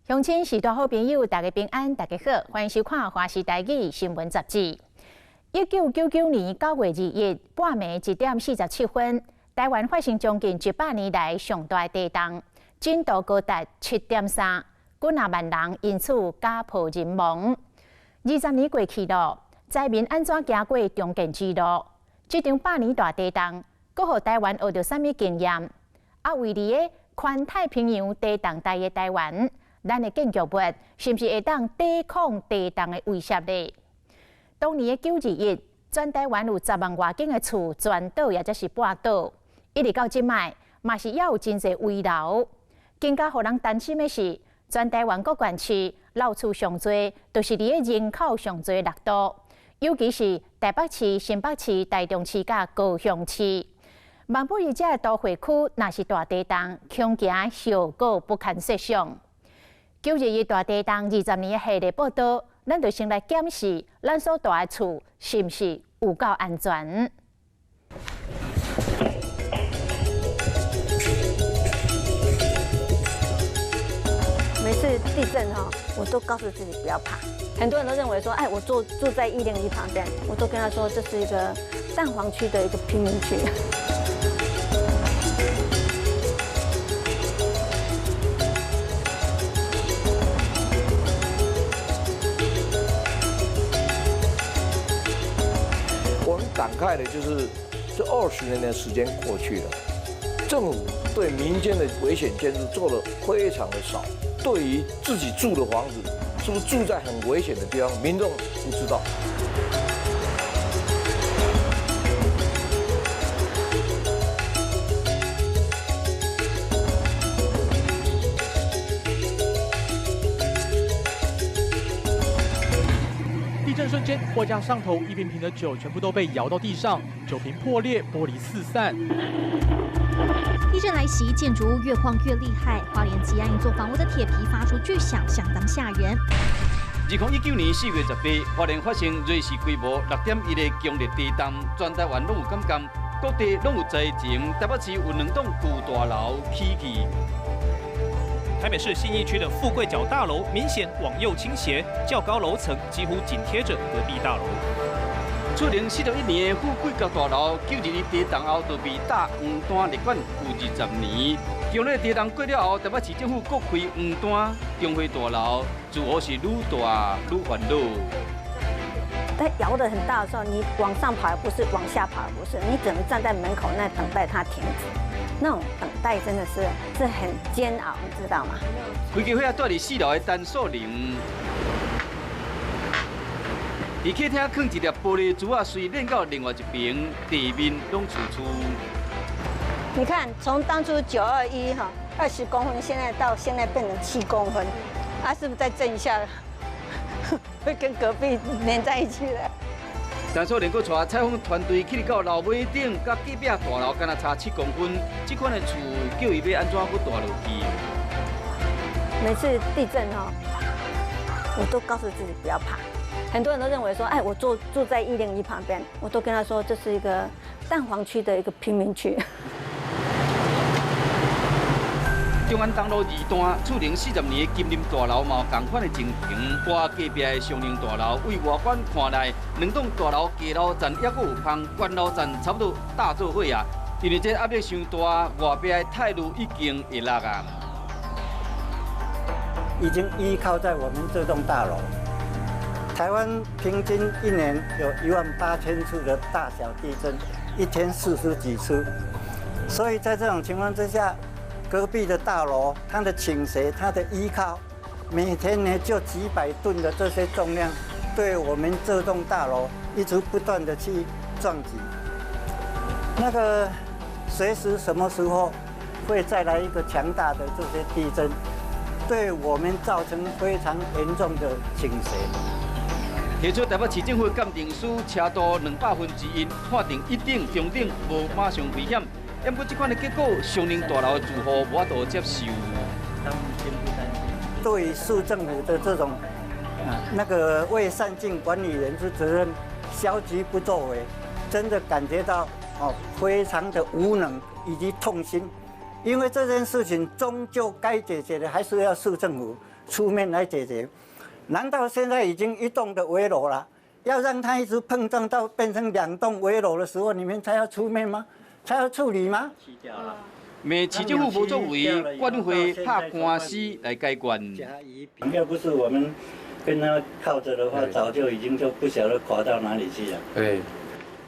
鄉親序大好朋友，大家平安，大家好，歡迎收看《華視台語新聞雜誌》。1999年9月21日半暝1點47分，台灣發生將近100年來上大地動，震度高達7.3，幾若萬人因此家破人亡。20年過去咯，災民按怎行過重建之路？這場百年大地動，閣予台灣學著啥物經驗？啊，位佇个環太平洋地動帶的台灣，咱的建築物是毋是會當抵抗地動的威脅呢？當年的9·21，全台灣有10萬外間的厝全倒，抑者是半倒，一直到這擺，嘛是猶有真濟危樓。更加予人擔心的是，全台灣各縣市老厝上濟，就是佇个人口上濟六都，尤其是台北市、新北市、台中市佮高雄市。萬不一這都會區，若是大地動，恐驚後果不堪設想。9·21大地動20年的系列報導，咱就先來檢視咱所蹛的厝是毋是有夠安全。每次地震哈，我都告訴自己不要怕。很多人都認為說，哎，我住在101旁邊，我都跟他說這是一個蛋黃區的一個貧民區。我們感慨的就是這20年的時間過去了，政府對民間的危險建築做得非常的少，對於自己住的房子是不是住在很危險的地方，民眾不知道。地震瞬間，貨架上頭一瓶瓶的酒全部都被搖到地上，酒瓶破裂，玻璃四散。地震來襲，建築物越晃越厲害。花蓮吉安一座房屋的鐵皮發出巨響，相當嚇人。2019年4月18，花蓮發生芮氏規模6.1的強烈地動，全台灣攏有感覺，各地攏有災情。台北市有兩棟舊大樓起去。台北市信義區的富貴角大樓明顯往右傾斜，較高樓層幾乎緊貼着隔壁大樓。厝齡41年的富貴角大樓，9·21地動後就被打黃單列管有20年。強烈地動過了後，台北市政府閣開黃單，中華大樓自予是愈大愈煩惱。它搖得很大的時候，你往上跑不是，往下跑不是，你只能站在門口那等待它停止。那種等待真的是很煎熬，你知道嗎？飛機火仔蹛佇4樓的陳素玲，佇客廳囥一粒玻璃珠仔，隨輾到另外一邊，地面攏蹙蹙。你看，從當初9·21哈20公分，現在到現在變成7公分，啊，是不是再震一下，會跟隔壁連在一起了？陳素玲閣帶採訪團隊去到樓尾頂，佮隔壁大樓敢若差7公分，這款的厝叫伊欲按怎閣蹛落去？每次地震哈，我都告訴自己不要怕。很多人都認為說，哎，我住在101旁邊，我都跟他說這是一個蛋黃區的一個貧民區。中安東路二段，厝齡40年的金林大樓嘛有仝款的情形。掛隔壁的松寧大樓，對外觀看來，兩棟大樓低樓層猶閣有芳，懸樓層差不多搭做伙啊。因為這壓力傷大，外壁的泰路已經會落啊。已經依靠在我們這棟大樓。台灣平均一年有18000次的大小地震，一天40幾次，所以在這種情況之下，隔壁的大樓，它的傾斜、它的依靠，每天呢就幾百噸的這些重量，對我們這棟大樓一直不斷的去撞擊。那個隨時什麼時候會再來一個強大的這些地震，對我們造成非常嚴重的傾斜。提出台北市政府鑑定師車度1/200判定一等、中等，無馬上危險。不過這款的結果，松寧大樓的住戶無法度接受。對於市政府的這種那個未善盡管理人之責任，消極不作為，真的感覺到哦非常的無能以及痛心。因為這件事情終究該解決的還是要市政府，出面來解決。難道現在已經一棟的危樓了，要讓它一直碰撞到變成兩棟危樓的時候，你們才要出面嗎？才要處理嗎？罵市政府無作為，管委會拍官司來解決。要不是我們跟他靠着的話，早就已經就不曉得垮到哪裡去了。對。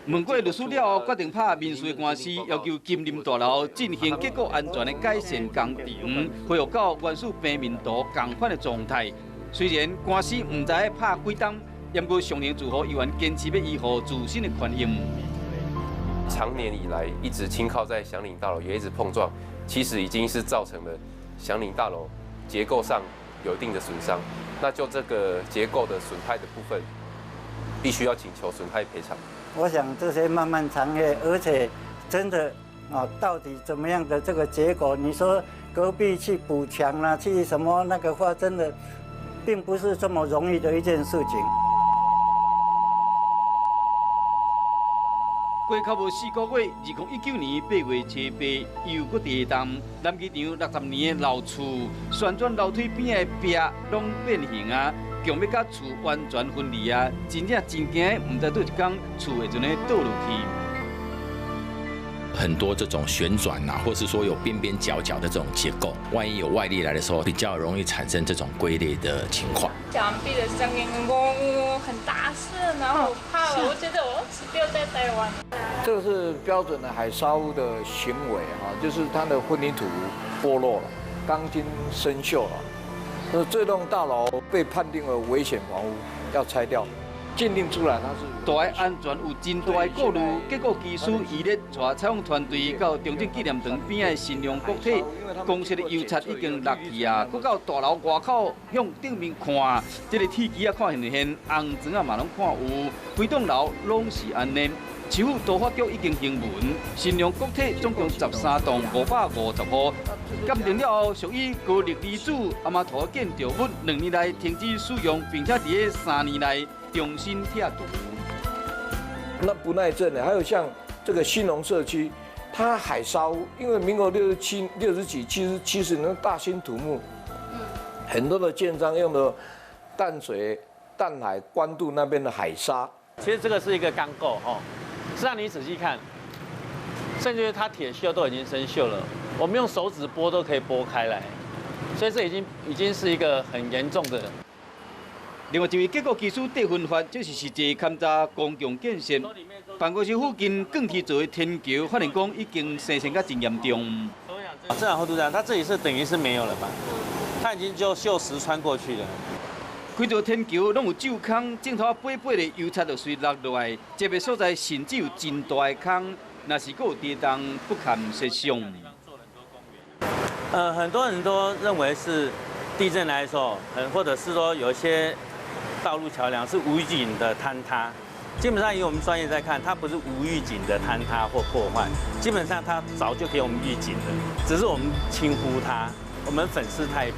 問過律師了後，決定拍民事的官司，要求金林大樓進行結構安全的改善工程，恢復到原始平面圖仝款的狀態。雖然官司毋知欲拍幾冬，毋過上寧住戶依然堅持欲維護自身的權益。長年以來一直輕靠在祥林大樓，也一直碰撞，其實已經是造成了祥林大樓結構上有一定的損傷。那就這個結構的損害的部分，必須要請求損害賠償。我想這些漫漫長夜，而且真的啊，到底怎麼樣的這個結果？你說隔壁去補牆啦，去什麼那個話，真的並不是這麼容易的一件事情。過較無4個月，2019年8月28，又閣地動，南機場60年的老厝，旋轉樓梯邊的壁攏變形啊，強欲佮厝完全分離啊，真正真驚，毋知佗一工厝會按呢倒落去。很多這種旋轉啊，或是說有邊邊角角的這種結構，萬一有外力來的時候，比較容易產生這種龜裂的情況。牆壁的聲音嗡很大聲，然後我怕了，我覺得我死掉在台灣。這個是標準的海砂屋的行為哈，就是它的混凝土剝落了，鋼筋生鏽了。那這棟大樓被判定為危險房屋，要拆掉。鑑定出來，它是大的安全有真大的顧慮。結構技師伊咧帶採訪團隊到中正紀念堂邊的新隆國體公設的油漆已經落去啊，閣到大樓外口向頂面看，這個鐵枝仔看現現，紅磚仔嘛攏看有，規棟樓攏是按呢。市府都發局已經行文，新隆國體總共13棟550戶，鑑定了後屬於高氯離子阿瑪圖建築物，2年內停止使用，並且佇咧3年內重新拆除。那不耐震的，還有像這個興隆社區，它海砂屋，因為民國67、60幾、70年大興土木，很多的建商用的淡水、淡海、關渡那邊的海砂。其實這個是一個鋼構哦。實際上你仔細看，甚至於它鐵鏽都已經生鏽了，我們用手指撥都可以撥開來，所以這已經是一個很嚴重的。另外一位結構技師戴芬發，這是實際勘察公共建設，辦公室附近鋼鐵做的天橋，發現講已經生鏽甲真嚴重。這樣厚度這樣，它這裡是等於是沒有了吧？它已經就鏽蝕穿過去了。規座天橋攏有蛀空，鏡頭白白的油漆就隨落落來，這個所在甚至有真大的空，若是閣有地動，不堪設想。很多人都認為是地震來的時候，或者是說有一些道路橋梁是無預警的坍塌。基本上以我們專業在看，它不是無預警的坍塌或破壞，基本上它早就給我們預警了，只是我們輕忽它，我們粉飾太平。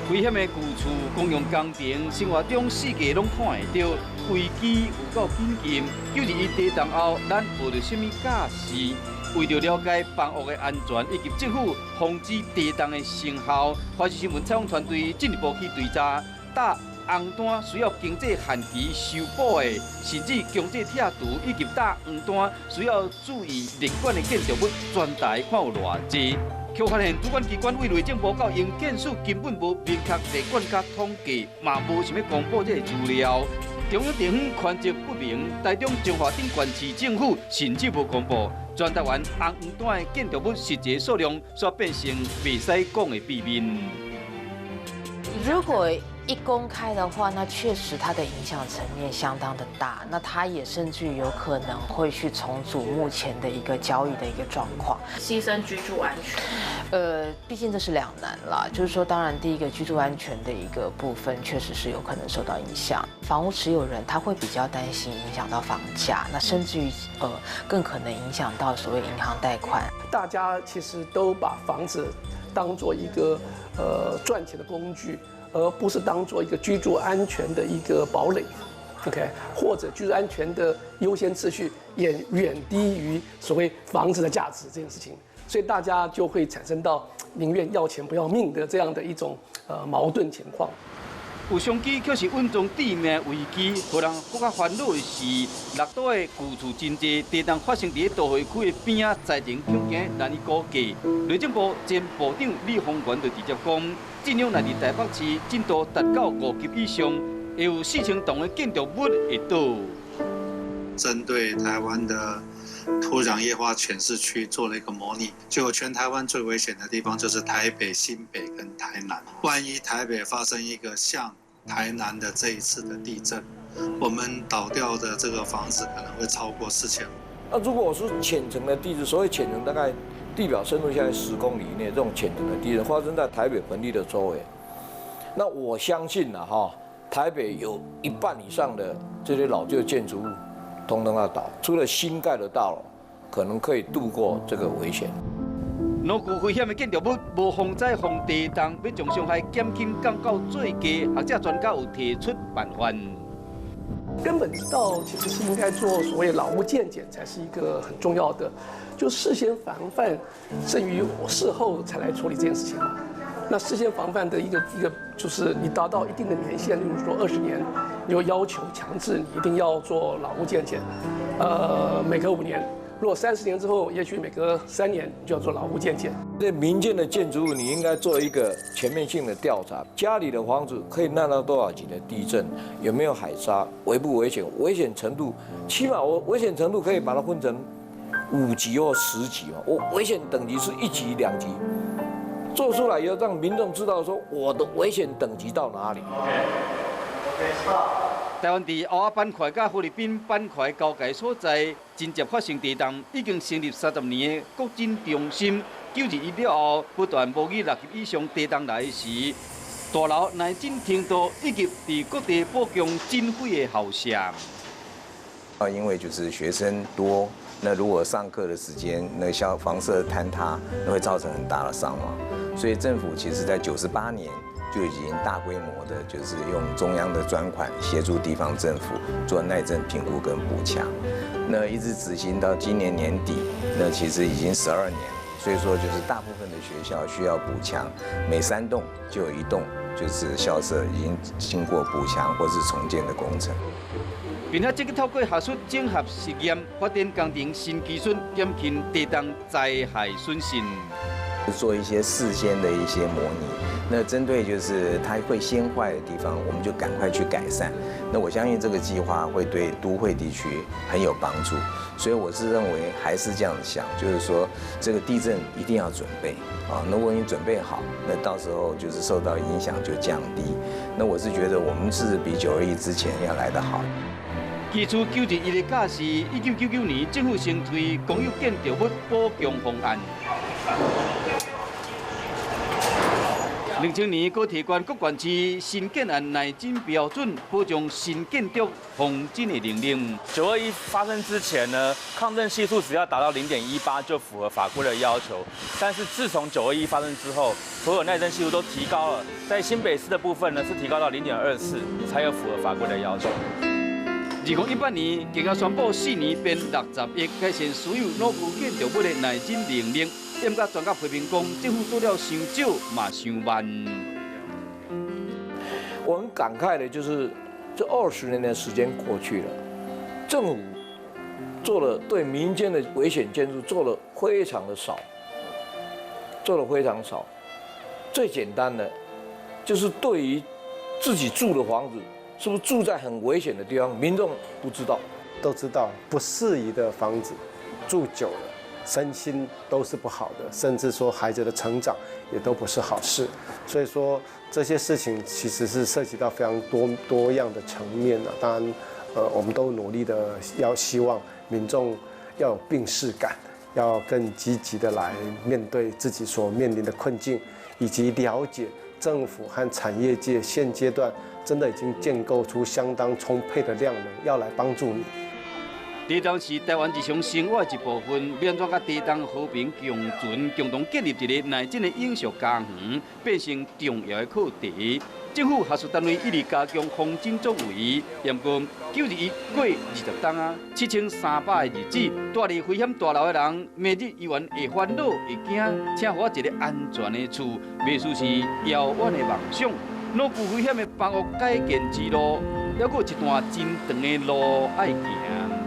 危險的舊厝、公用工程，生活中四界攏看會著，危機有夠緊急。9·21地動後，咱學著啥物教示？為著了解房屋的安全以及政府防止地動的成效，華視新聞採訪團隊進一步去追查，搭紅單需要經濟限期修補的，甚至強制拆除，以及搭黃單需要注意列管的建築物，全台看有偌濟？卻發現主管機關對內政部到營建署根本無明確列管佮統計，嘛無想欲公布這個資料。中央地方權責不明，台中彰化等縣市政府甚至無公布。全台灣紅黃單的建築物實際數量，煞變成袂使講的秘密。如果一公開的話，那確實它的影響層面相當的大，那它也甚至於有可能會去重組目前的一個交易的一個狀況，犧牲居住安全。畢竟這是兩難啦，就是說，當然第一個居住安全的一個部分，確實是有可能受到影響。房屋持有人他會比較擔心影響到房價，那甚至於更可能影響到所謂銀行貸款。大家其實都把房子當做一個賺錢的工具。而不是當做一個居住安全的一個堡壘，OK，或者居住安全的優先次序也遠低於所謂房子的價值這件事情，所以大家就會產生到寧願要錢不要命的這樣的一種矛盾情況。有商機，卻是蘊藏致命危機，予人閣較煩惱的是，六都的舊厝真濟，地動發生佇都會區的邊仔，災情恐驚難以估計。內政部前部長李鴻源就直接講，震央若佇台北市震度達到5級以上，會有4000棟的建築物會倒。針對台灣的土壤液化潛勢區做了一個模擬，就全台灣最危險的地方就是台北、新北跟台南。萬一台北發生一個像台南的這一次的地震，我們倒掉的這個房子可能會超過4000。那如果我是淺層的地質，所謂淺層大概地表深度現在10公里以內，這種淺層的地震發生在台北盆地的周圍，那我相信啊，哈，台北有一半以上的這些老舊建築物，通通要倒，除了新蓋的大樓，可能可以度過這個危險。老舊危險的建築物無防災防地動，欲將傷害減輕降到最低，學者專家有提出辦法。根本之道其實是應該做所謂老屋健檢，才是一個很重要的，就事先防範勝於事後才來處理這件事情嘛。那事先防範的一個就是你達到一定的年限，例如說20年，你有要求強制你一定要做老屋健檢，每隔5年。如果30年之後，也許每隔3年就要做老屋健檢。這民間的建築物，你應該做一個全面性的調查，家裡的房子可以耐到多少級的地震？有沒有海沙？危不危險？危險程度，起碼我危險程度可以把它分成5級或10級嘛。我危險等級是1級、2級，做出來以後讓民眾知道說我的危險等級到哪裡。 OK，stop。台灣佇歐亞板塊佮菲律賓板塊交界所在，真濟發生地動，已經成立30年的國震中心。9·21了後，不斷模擬6級以上地動來時，大樓耐震程度以及佇各地補強震毀的校舍。啊，因為就是學生多，那如果上課的時間，那校房舍坍塌，那會造成很大的傷亡。所以政府其實在98年就已經大規模的，就是用中央的專款協助地方政府做耐震評估跟補強。那一直執行到今年年底，那其實已經12年。所以說，就是大部分的學校需要補強，每3棟就有1棟就是校舍已經經過補強或是重建的工程。並且積極透過學術整合實驗，發展工程新技術，減輕地動災害損失。做一些事先的一些模擬，那針對就是它會先壞的地方，我們就趕快去改善。那我相信這個計劃會對都會地區很有幫助，所以我是認為還是這樣想，就是說這個地震一定要準備啊。如果你準備好，那到時候就是受到影響就降低。那我是覺得我們是比9·21之前要來得好。基於9·21的教訓，1999年政府先推公有建築物補強方案。2000年，閣提懸各縣市新建案耐震標準，保障新建築防震的能力。9·21發生之前呢，抗震係數只要達到0.18就符合法規的要求。但是自從九二一發生之後，所有耐震係數都提高了，在新北市的部分呢，是提高到0.24才有符合法規的要求。2018年，更加宣布4年編60億，改善所有老舊建築物的耐震能力。毋過專家批評講，政府做了傷少嘛傷慢。我很感慨的就是，這20年的時間過去了，政府做了對民間的危險建築做了非常的少，做了非常少。最簡單的，就是對於自己住的房子，是不是住在很危險的地方，民眾不知道，都知道不適宜的房子住久了，身心都是不好的，甚至說孩子的成長也都不是好事。所以說這些事情其實是涉及到非常多多樣的層面的。當然，我們都努力的要希望民眾要有病識感，要更積極的來面對自己所面臨的困境，以及了解政府和產業界現階段真的已經建構出相當充沛的量能，要來幫助你。地動是台灣日常生活的一部分，欲按怎佮地動和平共存，共同建立一个耐震的永續家園，變成重要的課題。政府學術單位一直加強防震作為，不過9·21過20冬啊，7300个日子，蹛佇危險大樓的人，明日猶原會煩惱會驚，請予我一个安全的厝，袂輸是遙遠的夢想。老舊危險的房屋改建之路，猶閣有一段真長的路愛行。